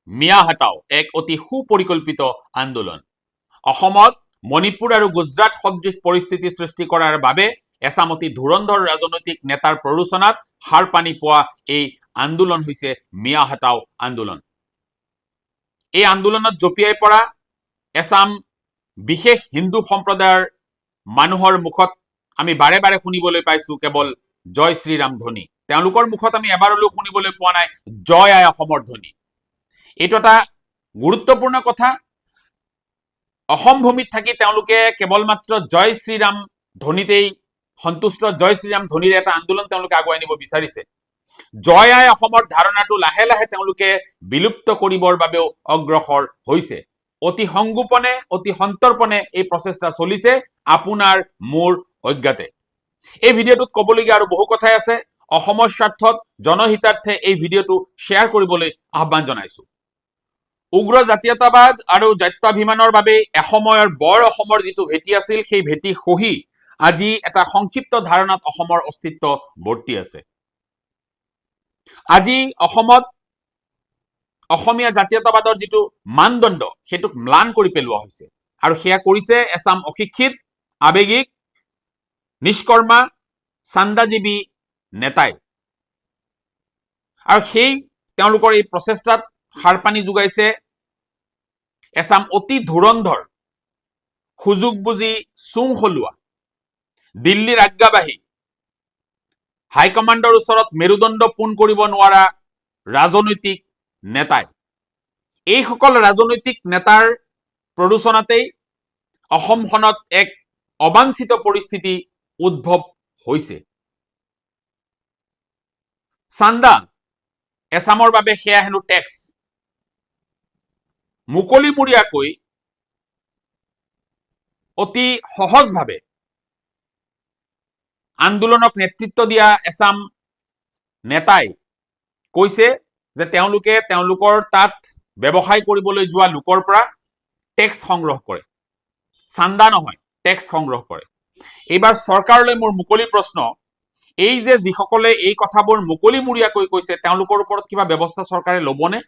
মিয়া হাটাও এক অতি সুপৰিকল্পিত আন্দোলন। অসমত মণিপুৰ আৰু গুজৰাট সদৃশ পৰিস্থিতি সৃষ্টি কৰাৰ বাবে এচাম অতি ধুৰন্ধৰ ৰাজনৈতিক নেতাৰ প্ৰৰোচনাত সাৰ পানী পোৱা এই আন্দোলন হৈছে মিয়া হাটাও আন্দোলন। এই আন্দোলনত জঁপিয়াই পৰা এচাম বিশেষ হিন্দু সম্প্ৰদায়ৰ মানুহৰ মুখত আমি বাৰে বাৰে শুনিবলৈ পাইছো কেৱল জয় শ্ৰীৰাম ধ্বনি। তেওঁলোকৰ মুখত আমি এবাৰলৈও শুনিবলৈ পোৱা নাই জয় আই অসমৰ ধ্বনি। এইটো এটা গুৰুত্বপূৰ্ণ কথা। অসম ভূমিত থাকি তেওঁলোকে কেৱল মাত্ৰ জয় শ্ৰীৰাম ধ্বনিতেই সন্তুষ্ট। জয় শ্ৰীৰাম ধ্বনিৰে এটা আন্দোলন তেওঁলোকে আগুৱাই নিব বিচাৰিছে। জয় আই অসমৰ ধাৰণাটো লাহে লাহে তেওঁলোকে বিলুপ্ত কৰিবৰ বাবেও অগ্ৰসৰ হৈছে। অতি সংগোপনে, অতি সন্তৰ্পণে এই প্ৰচেষ্টা চলিছে আপোনাৰ মোৰ অজ্ঞাতে। এই ভিডিঅ'টোত ক'বলগীয়া আৰু বহু কথাই আছে। অসমৰ স্বাৰ্থত, জনহিতাৰ্থে এই ভিডিঅ'টো শ্বেয়াৰ কৰিবলৈ আহ্বান জনাইছো। উগ্ৰ জাতীয়তাবাদ আৰু জাত্যাভিমানৰ বাবে এসময়ৰ বৰ অসমৰ যিটো ভেটি আছিল, সেই ভেটি খহি আজি এটা সংক্ষিপ্ত ধাৰণাত অসমৰ অস্তিত্ব বৰ্তি আছে। আজি অসমত অসমীয়া জাতীয়তাবাদৰ যিটো মানদণ্ড, সেইটোক ম্লান কৰি পেলোৱা হৈছে আৰু সেয়া কৰিছে এচাম অশিক্ষিত, আৱেগিক, নিষ্কৰ্মা, চান্দাজীৱী নেতাই। আৰু সেই তেওঁলোকৰ এই প্ৰচেষ্টাত সাৰ পানী যোগাইছে এচাম অতি ধুৰন্ধৰ, সুযোগ বুজি চুং সলোৱা, দিল্লীৰ আজ্ঞাবাহী, হাইকমাণ্ডৰ ওচৰত মেৰুদণ্ড পোন কৰিব নোৱাৰা ৰাজনৈতিক নেতাই। এইসকল ৰাজনৈতিক নেতাৰ প্ৰৰোচনাতেই অসমখনত এক অবাঞ্ছিত পৰিস্থিতি উদ্ভৱ হৈছে। চান্দা এচামৰ বাবে সেয়া হেনো টেক্স। মুকলিমূৰীয়াকৈ, অতি সহজভাৱে আন্দোলনক নেতৃত্ব দিয়া এচাম নেতাই কৈছে যে তেওঁলোকে তেওঁলোকৰ তাত ব্যৱসায় কৰিবলৈ যোৱা লোকৰ পৰা টেক্স সংগ্ৰহ কৰে, চান্দা নহয়, টেক্স সংগ্ৰহ কৰে। এইবাৰ চৰকাৰলৈ মোৰ মুকলি প্ৰশ্ন, এই যে যিসকলে এই কথাবোৰ মুকলিমূৰীয়াকৈ কৈছে, তেওঁলোকৰ ওপৰত কিবা ব্যৱস্থা চৰকাৰে ল'বনে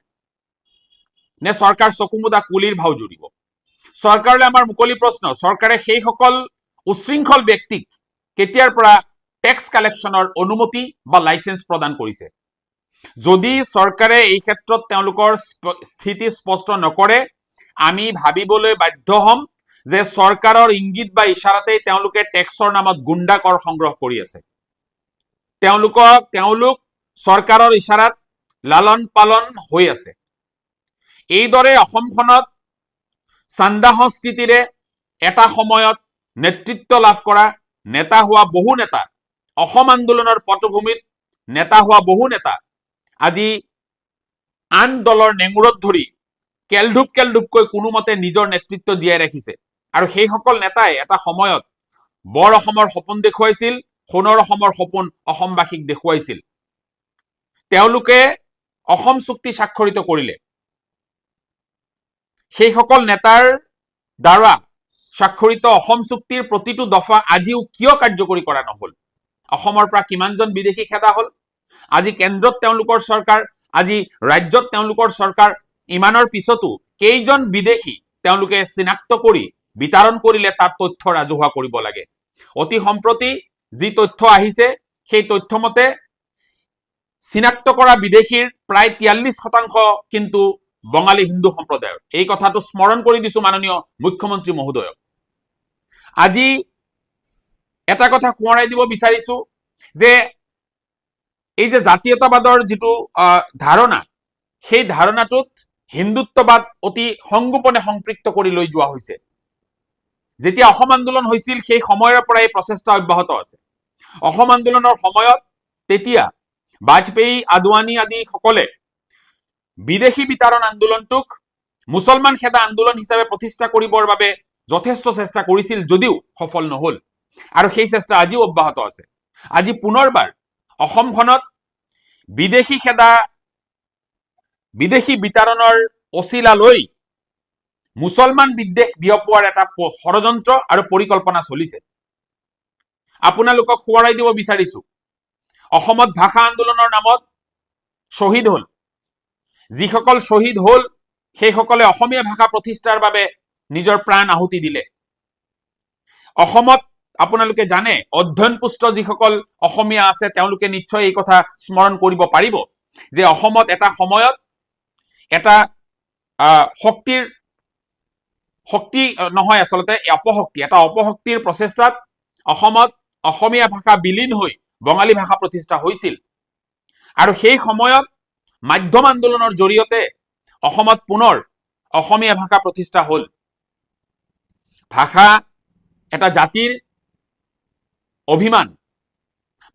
নে চৰকাৰ চকুমুদা কুলিৰ ভাও জুৰিব? চৰকাৰলৈ আমাৰ মুকলি প্ৰশ্ন, চৰকাৰে সেইসকল উচ্ছৃংখল ব্যক্তিক কেতিয়াৰ পৰা টেক্স কালেকশ্যনৰ অনুমতি বা লাইচেন্স প্ৰদান কৰিছে? যদি চৰকাৰে এই ক্ষেত্ৰত তেওঁলোকৰ স্থিতি স্পষ্ট নকৰে, আমি ভাবিবলৈ বাধ্য হ'ম যে চৰকাৰৰ ইংগিত বা ইশাৰাতেই তেওঁলোকে টেক্সৰ নামত গুণ্ডা কৰ সংগ্ৰহ কৰি আছে। তেওঁলোক চৰকাৰৰ ইশাৰাত লালন পালন হৈ আছে। এইদৰে অসমখনত চান্দা সংস্কৃতিৰে এটা সময়ত নেতৃত্ব লাভ কৰা, নেতা হোৱা বহু নেতা, অসম আন্দোলনৰ পটভূমিত নেতা হোৱা বহু নেতা আজি আন দলৰ নেঙুৰত ধৰি কেলধূপ কেলধূপকৈ কোনোমতে নিজৰ নেতৃত্ব জীয়াই ৰাখিছে। আৰু সেইসকল নেতাই এটা সময়ত বৰ অসমৰ সপোন দেখুৱাইছিল, সোণৰ অসমৰ সপোন অসমবাসীক দেখুৱাইছিল। তেওঁলোকে অসম চুক্তি স্বাক্ষৰিত কৰিলে। সেইসকল নেতাৰ দ্বাৰা স্বাক্ষৰিত অসম চুক্তিৰ প্ৰতিটো দফা আজিও কিয় কাৰ্যকৰী কৰা নহল? অসমৰ পৰা কিমানজন বিদেশী খেদা হল? আজি কেন্দ্ৰত তেওঁলোকৰ চৰকাৰ, আজি ৰাজ্যত তেওঁলোকৰ চৰকাৰ, ইমানৰ পিছতো কেইজন বিদেশী তেওঁলোকে চিনাক্ত কৰি বিতাড়ন কৰিলে, তাৰ তথ্য ৰাজহুৱা কৰিব লাগে। অতি সম্প্ৰতি যি তথ্য আহিছে, সেই তথ্য মতে চিনাক্ত কৰা বিদেশীৰ প্ৰায় 43% কিন্তু বঙালী হিন্দু সম্প্ৰদায়ৰ। এই কথাটো স্মৰণ কৰি দিছো মাননীয় মুখ্যমন্ত্ৰী মহোদয়ক। আজি এটা কথা সোঁৱৰাই দিব বিচাৰিছো যে এই যে জাতীয়তাবাদৰ যিটো ধাৰণা, সেই ধাৰণাটোত হিন্দুত্ববাদ অতি সংগোপনে সংপৃক্ত কৰি লৈ যোৱা হৈছে। যেতিয়া অসম আন্দোলন হৈছিল, সেই সময়ৰ পৰা এই প্ৰচেষ্টা অব্যাহত আছে। অসম আন্দোলনৰ সময়ত তেতিয়া বাজপেয়ী, আদৱানী আদি সকলে বিদেশী বিতাড়ন আন্দোলনটোক মুছলমান খেদা আন্দোলন হিচাপে প্ৰতিষ্ঠা কৰিবৰ বাবে যথেষ্ট চেষ্টা কৰিছিল যদিও সফল নহল আৰু সেই চেষ্টা আজিও অব্যাহত আছে। আজি পুনৰবাৰ অসমখনত বিদেশী খেদা, বিদেশী বিতাড়নৰ অচিলা লৈ মুছলমান বিদ্বেষ বিয়পোৱাৰ এটা ষড়যন্ত্ৰ আৰু পৰিকল্পনা চলিছে। আপোনালোকক সোঁৱৰাই দিব বিচাৰিছো, অসমত ভাষা আন্দোলনৰ নামত শ্বহীদ হল। যিসকল শ্বহীদ হ'ল, সেইসকলে অসমীয়া ভাষা প্ৰতিষ্ঠাৰ বাবে নিজৰ প্ৰাণ আহুতি দিলে। অসমত আপোনালোকে জানে, অধ্যয়নপুষ্ট যিসকল অসমীয়া আছে, তেওঁলোকে নিশ্চয় এই কথা স্মৰণ কৰিব পাৰিব যে অসমত এটা সময়ত এটা শক্তিৰ, শক্তি নহয়, আচলতে অপশক্তি, এটা অপশক্তিৰ প্ৰচেষ্টাত অসমত অসমীয়া ভাষা বিলীন হৈ বঙালী ভাষা প্ৰতিষ্ঠা হৈছিল আৰু সেই সময়ত মাধ্যম আন্দোলনৰ জৰিয়তে অসমত পুনৰ অসমীয়া ভাষা প্ৰতিষ্ঠা হ'ল। ভাষা এটা জাতিৰ অভিমান,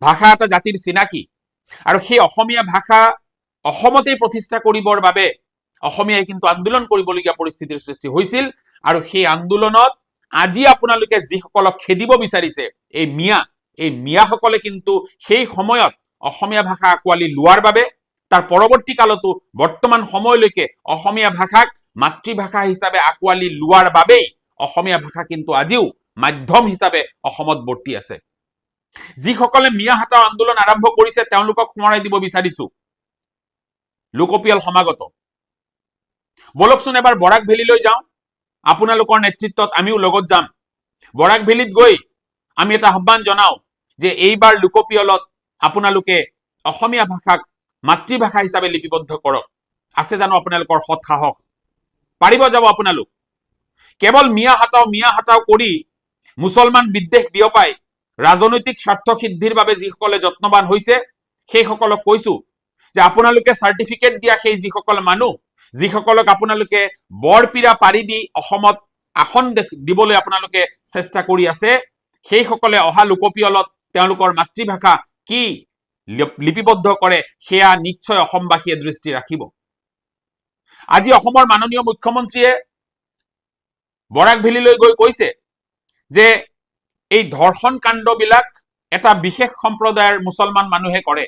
ভাষা এটা জাতিৰ চিনাকি আৰু সেই অসমীয়া ভাষা অসমতেই প্ৰতিষ্ঠা কৰিবৰ বাবে অসমীয়াই কিন্তু আন্দোলন কৰিবলগীয়া পৰিস্থিতিৰ সৃষ্টি হৈছিল। আৰু সেই আন্দোলনত আজি আপোনালোকে যিসকলক খেদিব বিচাৰিছে, এই মিয়া, এই মিয়াসকলে কিন্তু সেই সময়ত অসমীয়া ভাষা আঁকোৱালি লোৱাৰ বাবে তাৰ পৰৱৰ্তী কালতো বৰ্তমান সময়লৈকে অসমীয়া ভাষাক মাতৃভাষা হিচাপে আঁকোৱালি লোৱাৰ বাবেই অসমীয়া ভাষা কিন্তু আজিও মাধ্যম হিচাপে অসমত বৰ্তি আছে। যিসকলে মিয়া হাটাও আন্দোলন আৰম্ভ কৰিছে, তেওঁলোকক সোঁৱৰাই দিব বিচাৰিছো, লোকপিয়ল সমাগত। বলকচোন এবাৰ বৰাক ভেলীলৈ যাওঁ। আপোনালোকৰ নেতৃত্বত আমিও লগত যাম। বৰাক ভেলীত গৈ আমি এটা আহ্বান জনাওঁ যে এইবাৰ লোকপিয়লত আপোনালোকে অসমীয়া ভাষাক মাতৃভাষা হিচাপে লিপিবদ্ধ কৰক। আছে জানো আপোনালোকৰ সৎ সাহস? পাৰিব যাব আপোনালোক? কেৱল মিয়া হাটাও, মিয়া হাটাও কৰি মুছলমান বিদ্বেষ বিয়পাই ৰাজনৈতিক স্বাৰ্থ সিদ্ধিৰ বাবে যিসকলে যত্নবান হৈছে, সেইসকলক কৈছো যে আপোনালোকে চাৰ্টিফিকেট দিয়া সেই যিসকল মানুহ, যিসকলক আপোনালোকে বৰপীৰা পাৰি দি অসমত আসন দিবলৈ আপোনালোকে চেষ্টা কৰি আছে, সেইসকলে অহা লোকপিয়লত তেওঁলোকৰ মাতৃভাষা কি লিপিবদ্ধ কৰে, সেয়া নিশ্চয় অসমবাসীয়ে দৃষ্টি ৰাখিব। আজি অসমৰ মাননীয় মুখ্যমন্ত্ৰীয়ে বৰাক ভেলীলৈ গৈ কৈছে যে এই ধৰ্ষণ কাণ্ডবিলাক এটা বিশেষ সম্প্ৰদায়ৰ মুছলমান মানুহে কৰে।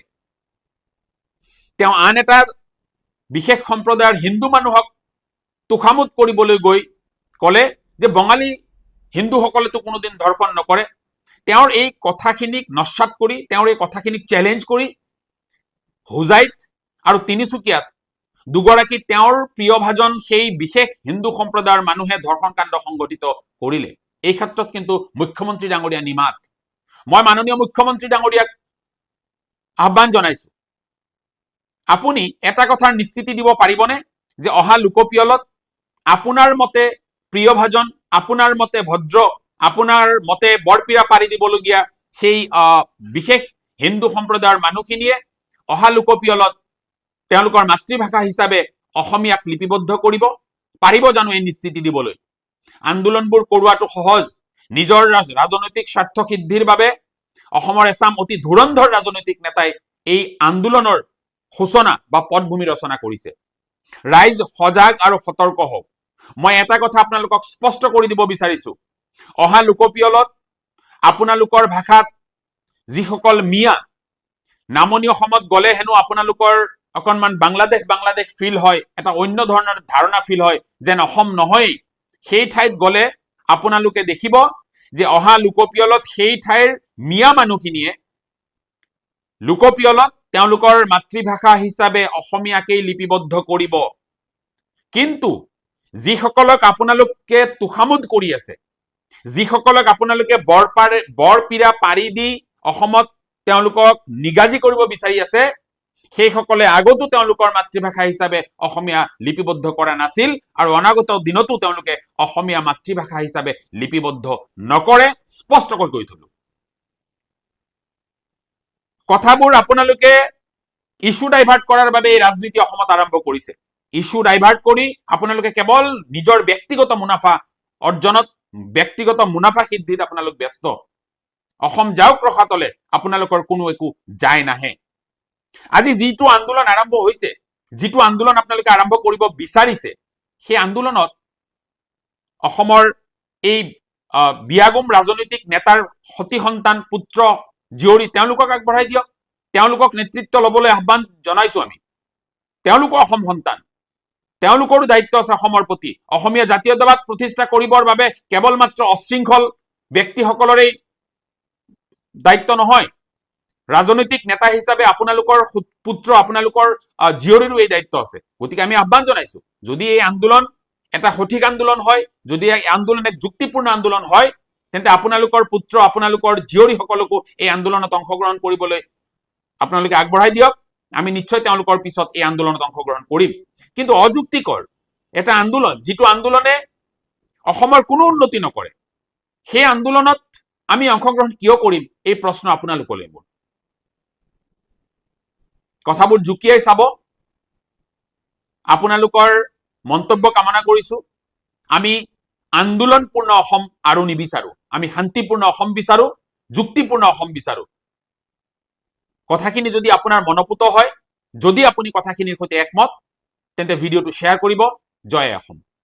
তেওঁ আন এটা বিশেষ সম্প্ৰদায়ৰ হিন্দু মানুহক তোষামোদ কৰিবলৈ গৈ ক'লে যে বঙালী হিন্দুসকলেতো কোনোদিন ধৰ্ষণ নকৰে। তেওঁৰ এই কথাখিনিক নস্যাৎ কৰি, তেওঁৰ এই কথাখিনিক চেলেঞ্জ কৰি হোজাইত আৰু তিনিচুকীয়াত দুগৰাকী তেওঁৰ প্ৰিয়ভাজন সেই বিশেষ হিন্দু সম্প্ৰদায়ৰ মানুহে ধৰ্ষণ কাণ্ড সংঘটিত কৰিলে। এই ক্ষেত্ৰত কিন্তু মুখ্যমন্ত্ৰী ডাঙৰীয়া নিমাত। মই মাননীয় মুখ্যমন্ত্ৰী ডাঙৰীয়াক আহ্বান জনাইছো, আপুনি এটা কথাৰ নিশ্চিতি দিব পাৰিবনে যে অহা লোকপিয়লত আপোনাৰ মতে প্ৰিয়ভাজন, আপোনাৰ মতে ভদ্ৰ, আপোনাৰ মতে বৰপীৰা পাৰি দিবলগীয়া সেই বিশেষ হিন্দু সম্প্ৰদায়ৰ মানুহখিনিয়ে অহা লোকপিয়লত তেওঁলোকৰ মাতৃভাষা হিচাপে অসমীয়াক লিপিবদ্ধ কৰিব পাৰিব জানো এই নিশ্চিতি দিবলৈ? আন্দোলনবোৰ কৰোৱাটো সহজ। নিজৰ ৰাজনৈতিক স্বাৰ্থ সিদ্ধিৰ বাবে অসমৰ এচাম অতি ধুৰন্ধৰ ৰাজনৈতিক নেতাই এই আন্দোলনৰ সূচনা বা পটভূমি ৰচনা কৰিছে। ৰাইজ সজাগ আৰু সতৰ্ক হওক। মই এটা কথা আপোনালোকক স্পষ্ট কৰি দিব বিচাৰিছো, অহা লোকপিয়লত আপোনালোকৰ ভাষাত যিসকল মিয়া, নামনি অসমত গ'লে হেনো আপোনালোকৰ অকণমান বাংলাদেশ বাংলাদেশ ফিল হয়, এটা অন্য ধৰণৰ ধাৰণা ফিল হয়, যেন অসম নহয়েই, সেই ঠাইত গ'লে আপোনালোকে দেখিব যে অহা লোকপিয়লত সেই ঠাইৰ মিয়া মানুহখিনিয়ে লোকপিয়লত তেওঁলোকৰ মাতৃভাষা হিচাপে অসমীয়াকেই লিপিবদ্ধ কৰিব। কিন্তু যিসকলক আপোনালোকে তোষামোদ কৰি আছে, যিসকলক আপোনালোকে বৰপীৰা পাৰি দি অসমত তেওঁলোকক নিগাজি কৰিব বিচাৰি আছে, সেইসকলে আগতো তেওঁলোকৰ মাতৃভাষা হিচাপে অসমীয়া লিপিবদ্ধ কৰা নাছিল আৰু অনাগত দিনতো তেওঁলোকে অসমীয়া মাতৃভাষা হিচাপে লিপিবদ্ধ নকৰে, স্পষ্টকৈ কৈ থলো। কথাবোৰ আপোনালোকে ইছ্যু ডাইভাৰ্ট কৰাৰ বাবে এই ৰাজনীতি অসমত আৰম্ভ কৰিছে। ইছ্যু ডাইভাৰ্ট কৰি আপোনালোকে কেৱল নিজৰ ব্যক্তিগত মুনাফা অৰ্জনত, ব্যক্তিগত মুনাফা সিদ্ধিত আপোনালোক ব্যস্ত। অসম যাওক ৰসাতলে, আপোনালোকৰ কোনো একো যায় নাহে। আজি যিটো আন্দোলন আৰম্ভ হৈছে, যিটো আন্দোলন আপোনালোকে আৰম্ভ কৰিব বিচাৰিছে, সেই আন্দোলনত অসমৰ এই বিয়াগোম ৰাজনৈতিক নেতাৰ সতি সন্তান, পুত্ৰ জীয়ৰী, তেওঁলোকক আগবঢ়াই দিয়ক। তেওঁলোকক নেতৃত্ব ল'বলৈ আহ্বান জনাইছো আমি। তেওঁলোকো অসম সন্তান, তেওঁলোকৰো দায়িত্ব আছে অসমৰ প্ৰতি। অসমীয়া জাতীয়তাবাদ প্ৰতিষ্ঠা কৰিবৰ বাবে কেৱল মাত্ৰ অশৃংখল ব্যক্তিসকলৰেই দায়িত্ব নহয়। ৰাজনৈতিক নেতা হিচাপে আপোনালোকৰ পুত্ৰ, আপোনালোকৰ জীয়ৰীৰো এই দায়িত্ব আছে। গতিকে আমি আহ্বান জনাইছো, যদি এই আন্দোলন এটা সঠিক আন্দোলন হয়, যদি এই আন্দোলন এক যুক্তিপূৰ্ণ আন্দোলন হয়, তেন্তে আপোনালোকৰ পুত্ৰ, আপোনালোকৰ জীয়ৰীসকলকো এই আন্দোলনত অংশগ্ৰহণ কৰিবলৈ আপোনালোকে আগবঢ়াই দিয়ক। আমি নিশ্চয় তেওঁলোকৰ পিছত এই আন্দোলনত অংশগ্ৰহণ কৰিম। কিন্তু অযুক্তিকৰ এটা আন্দোলন, যিটো আন্দোলনে অসমৰ কোনো উন্নতি নকৰে, সেই আন্দোলনত আমি অংশগ্ৰহণ কিয় কৰিম? এই প্ৰশ্ন আপোনালোকলৈ মোৰ। কথাবোৰ জুকিয়াই চাব। আপোনালোকৰ মন্তব্য কামনা কৰিছো। আমি আন্দোলনপূৰ্ণ অসম আৰু নিবিচাৰো। আমি শান্তিপূৰ্ণ অসম বিচাৰো, যুক্তিপূৰ্ণ অসম বিচাৰো। কথাখিনি যদি আপোনাৰ মনপুত হয়, যদি আপুনি কথাখিনিৰ সৈতে একমত, তেন্তে ভিডিঅ'টো শ্বেয়াৰ কৰিব। জয় অসম।